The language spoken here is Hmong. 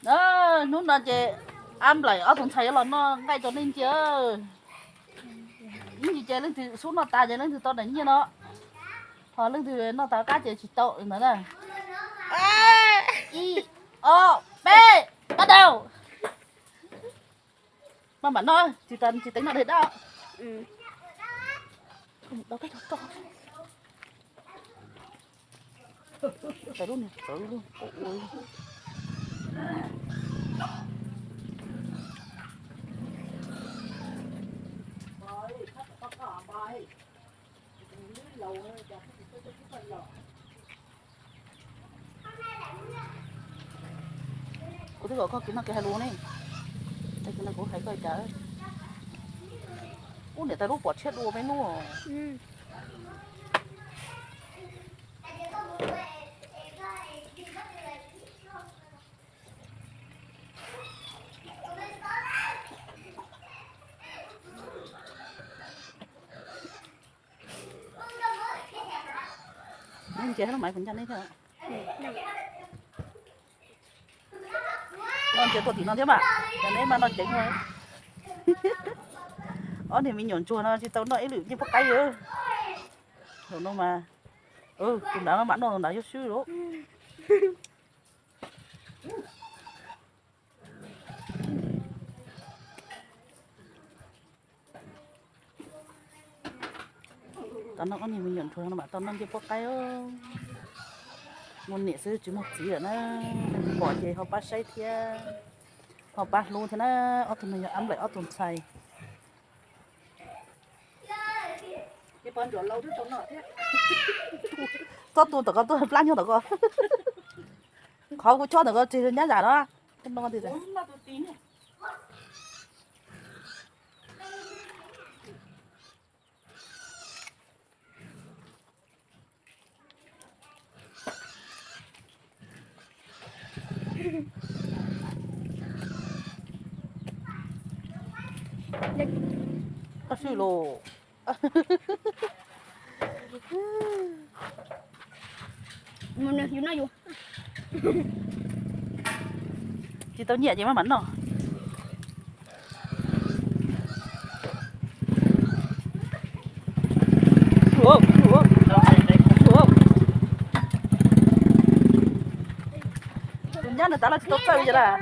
Hnub no ces ab nplaim ob tug ntxhais yuav los noj nqaij rau leej ntsia. Ib ntsis ces leej twg xub noj tas ces leej twg tau daim nyiaj no, ho leej twg noj tas qab ces tsis tau ntawd na. Ib, ob, peb, bắt đầu. Maj mam noj, tsis tas tsis teev noj dej dab. Kuv twb kom koj kiv noj kiv hais lus ne, kuv hais koj cas. Ub, niam tais lub pom tshiab dua peb lub. Neb ntsia lub maiv kuv ncaj neb thiab. Noj ntsia tuaj tim no thiab mas, neb mas noj ceev. Ob niag me nyuam ntsuag no tsis tau noj ib lwm ncej puab qaib. Zaum no mas tus nrad mam noj tus nrad yog swb lawm. Tam no ob niag me nyuam ntsuag no mam tau noj ncej puab qaib. Muaj niam xwb tsis muaj txiv lawm na. Pom ces ho pab saib thiab, ho pab hlub thiab na. Ob tug no yog ab nplaim ob tug ntxhais. Txhob tu tom ko, tu plab nyob tom ko. Qhov kuv chob ntawm ko tsis nyab zam no. Qab swb los. Tsis tau nyiam ces maj mam noj. Tus nyab nws tav los tsis tau txawj li lawm.